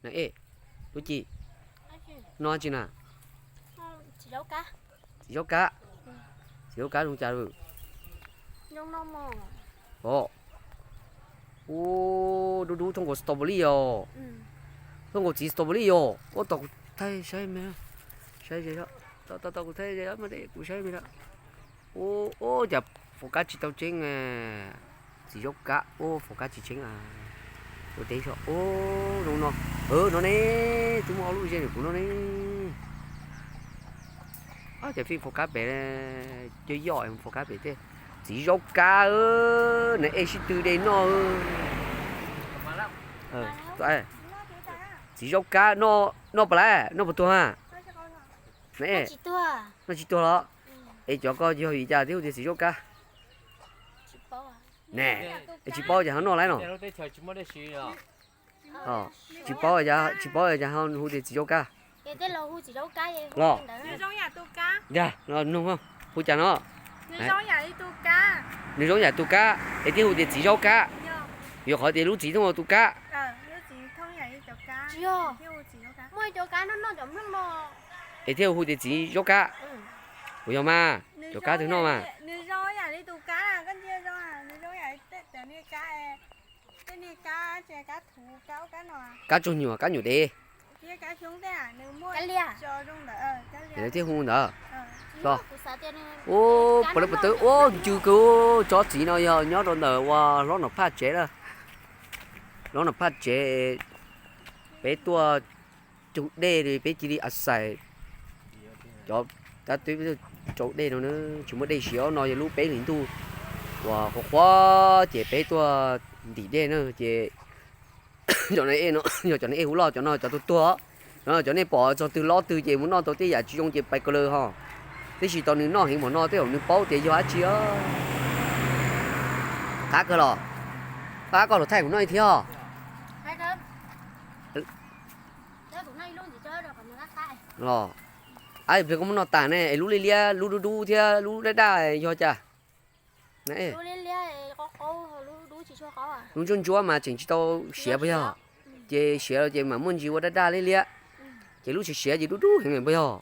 Na ej, Tub Ci, no tsi na? Txiv zaub kab. Txiv zaub kab zoo cas lawm? Os, ub, dub dub thooj nkaus strawberry os. Thooj nkaus txiv strawberry os. Ua tau kuv thaij saib me, saib ze, tau tau kuv thaij ze mas de kuv saib me. Ub, cas faus kab tsis tau tseeb. Txiv zaub kab ub, faus kab tsis tseeb. Ua teb so, ub, zoo no. No ne, twb muaj ob lub ze ntawm kuv no ne. Ces fij faus kab pem, cov yoj faus kab pem thiab. Txiv zaub kab, na ej sib tw de noj. Txiv zaub kab noj puas laiv, noj puas tuag? Noj tsis tuag los? Es cov ko yog vim cas thiaj hu tias txiv zaub kab? Ne, es tsis paub cas ho noj laiv no. Tsis paub cas ho hu tias txiv zaub kab los? Yog, hu cas no? Nws zoo yam tus kab es thiaj hu tias txiv zaub kab. Yog qhov tias lub txiv thooj tus kab es thiaj hu tias txiv zaub kab. Puas yog mas? Cov kab twg noj mas? Kab tsuag nyuam, kab nyuam dev. Thiaj hu ntawd. Ub, puas lawv puas tawb, ub, ncw kawg, tsob txiv no yog nyob rau ntawm uas hlob Nom Phaj tsev lawm. Hlob Nom Phaj tsev, peb tuaj cug dej peb cia li a xais cov tab twb rau dej no na, tsis muaj dej siv no yog lub peb hlis ntuj uas qhuav qhuav ces peb tuaj ntim dej na ces cov no yog cov nej ej hu loj, cov no cov tuag tuag. Cov nej pom txog twg lob twg ces mus noj tau tej yam tsis zoo ces pais ko lawm ho. Tab sis tau nws noj heev npaum no tej zaum nws paub tias yog dab tsi. Qab kawg los? Qab koj los thaij kuv noj ib thiab os. Los, ab, koj muab noj tas ne, es lub liab liab, lub dub dub thiab lub daj daj yog cas? Lub ntsuab ntsuab mas tseem tsis tau siav puas yog? Ces siav los ces mam muaj ntsis ua daj daj liab liab, ces lub siav siav ces dub dub heev puas yog?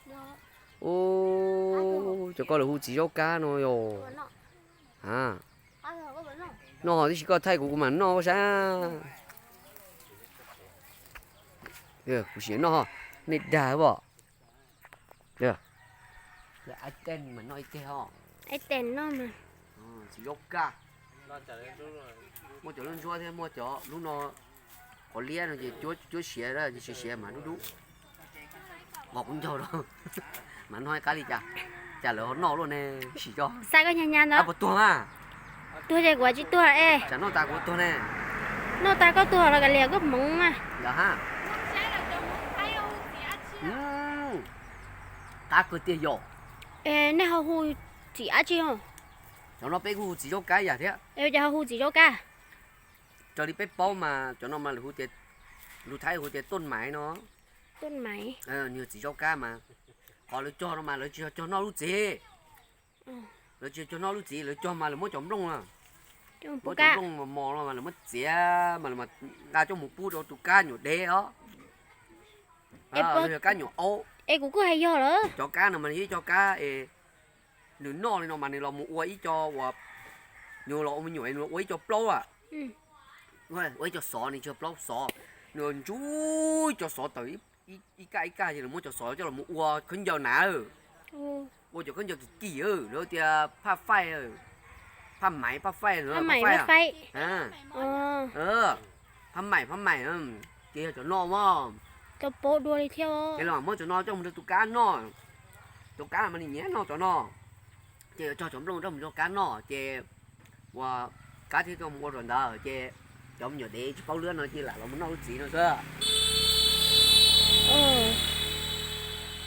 Ub, cov ko lawv hu txiv zaub kab no yog. Noj tib si koj thaij kuv, kuv mam noj koj sab. Kuv sim noj, nej dag pom. Txiv zaub kab, muaj cov lub ntsuab thiab muaj cov lub no, qhov liab no ces cuab siav, siav siav mas dub dub. Qos kuv ncaug rau, mas noj ib qab li cas, cas lawv ho noj luaj ne, sim tso. Xav koj nyag nyag ntawd puas tuag mas? Tuag ces kuv tsis tuag es. Tsam noj tas kuv tuag ne. Noj tas koj tuag los kav liam koj hmoov mas. Yog ha. Qab kawg tiag yom. Nej ho hu txiv dab tsi os? Cov no peb kuj hu txiv zaub kab yam thiab. Cas ho hu txiv zaub kab? Raws li peb paub mas cov no mas lawv hu tias, lus Thaib hu tias tuaj maiv no. Tuaj maiv. Nws yog txiv zaub kab mas. Qhov lawv cog no mas lawv tsis yog cog noj lub txiv. Lawv tsis yog cog noj lub txiv, lawv cog mas lawv muab cov nplooj, muab cov nplooj mos mos no mas lawv muab txiav mas lawv nqa coj mus pub rau tus kab nyuam dev os. Lawv yog kab nyuam aub. Es kuv kuj hais yog lawm. Cov kab no mas yog ib co kab es nws noj li no mas nws los mus ua ib co uas, nws los ua me nyuam nws ua ib co plaub a, ua ib co xov, nws tsis yog plaub, xov. Nws ntsuj ib co xov tawm ib kaj ib kaj ces lawv muab cov xov coj los ua khaub ncaws na. Ua cov khaub ncaws kim kim, lawv tias phaj faij, phaj maiv phaj faij, phaj faij, phaj maim phaj maim, ces yog cov no mas. Ces los muab cov no coj mus rau tus kab noj. Tus kab mas nws nyiam noj cov no, ces yuav cog cov nplooj coj mus rau kab noj ces ua kab thiaj coj mus ua rau ntawd ces cov me nyuam dev tsis paub lwb no ces lam los mus noj lub txiv no xwb.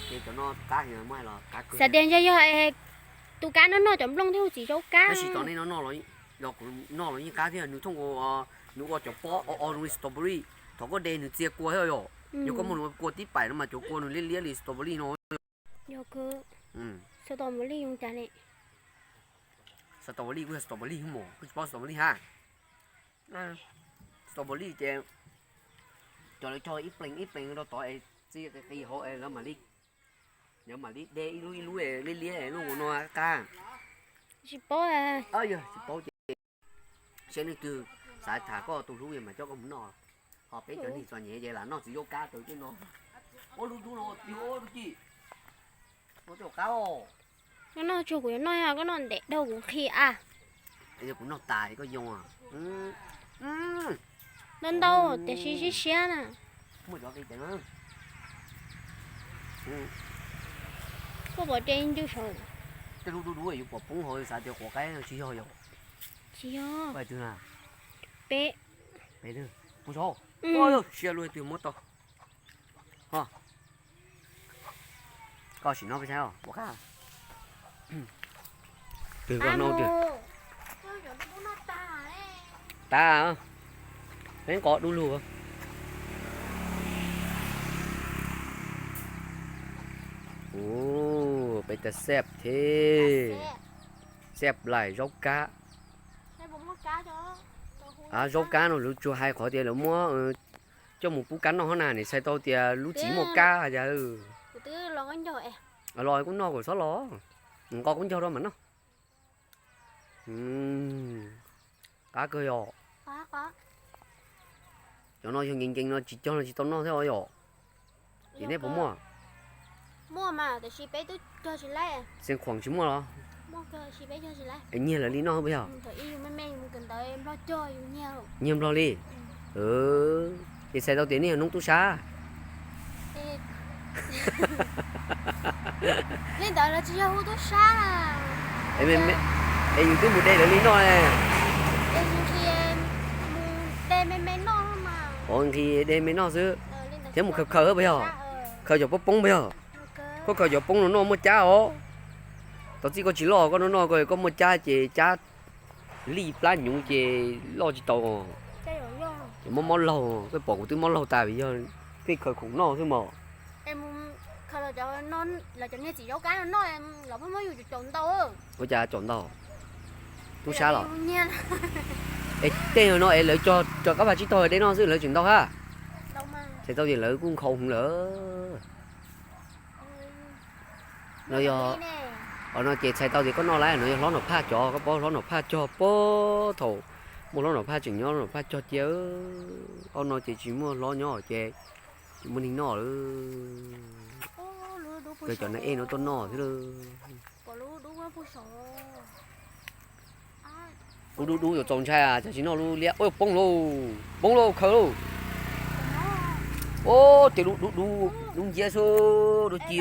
Ces cov no kab heev, muab hais los kab kawg. Xav tias ntshe yog tus kab no noj cov nplooj thiaj hu txiv zaub kab. Tab sis cov nej no noj los, yog kuv noj los yeej qab thiab, nws thooj, nws ua cov pob o o zoo li strawberry. Thaum koj de nws txia kua thiab yom, yog koj muab nws ua kua tib paim no mas cov kua nws liab liab li strawberry no. Yog kawg. Strawberry zoo cas ne? Strawberry kuj yog strawberry hwb mos, kuj tsis paub strawberry ha. Strawberry ces Cov lawv cog ib plees ib plees rau tod es txij qis qis hauv es lawv mam li, lawv mam li de ib lub ib lub liab liab es lub ua no qab. Tsis paub. Tsis paub ces saib leej twg xav tham koj tus hlub mas coj koj mus noj. Ho peb cov neeg txom nyem ces lam noj txiv zaub kab tawm tej no. Ua lub dub no tiag ua lub ci, ua tej qab os. Koj noj tsuag kuv yuav noj, koj noj ntev dhau kuv nqhis a. Yog kuv noj tas koj yoo. Ntau ntau tiam sis siab siab na. Muaj cov qis ces koj pom de ncw saud. Tej lub dub dub yus pom poob hauv xav tias quav qaib tsis yog yom. Tsis yog. Peb, peb twg poob saud. Siab luaj twg muab tau. Ho, koj sim no peb saib os, ua qab. Twg koj noj twg. Tas, peb nqos dub lug. Ua, peb tas xeeb thiab. Xeeb lais zaub kab. Zaub kab no lawv tsuas hais qhov tias lawv muab coj mus pub kab noj hov na, nim txhais tau tias lub txiv muaj kab yag. Los kuv noj kom txhob los, nqos kuv ncog rau mam noj. Qab kawg yom. Cov no yog nkees nkees no tsis cog no tsis tau noj thiab os yom. Ces nej puas muaj? Xeev Khuam tsis muaj los? Es nyiag lawv li noj puas yog? Nyiag Nplog li. Ces txhais tau tias nej yog noob tub sab. Es yus twb mus de lawv li noj. Ov, nqhis de me noj xwb, thiab mus khaws khaws puas yog? Khaws cov poob poob puas yog? Koj khaws cov poob no noj muaj cab os. Tau txij koj tsis loj koj noj noj koj, koj muaj cab ces cab lij plab nyuv ces loj tsis tau. Ces mob mob laug, koj pom kuv twb mob laug tas vim yog pheej khaws khoom noj xwb mos. Ua cas tsom ntau? Tub sab los? Es tej no es lawv cog rov qab vaj tsib taug de noj xwb lawv tseem ntau hab. Txhais tau tias lawv kuj nkhaus heev lawm. No yog, no ces txhais tau tias koj noj lawm no yog hlob Nom Phaj cog, koj paub hlob Nom Phaj cog puag thaum muaj hlob Nom Phaj tseem nyob, hlob Nom Phaj cog cia. Ob no ces tsis muaj hlob nyob ces tsis muaj neeg noj lawm. Kawg cov neeg ej no tuaj noj thiab lawm. Lub dub dub yuav txaus ntshai, cas tsis noj lub liab. Poob lauj, poob lauj, khaws lauj. Ub, tej lub dub dub, dub nciab xwb, dub ci.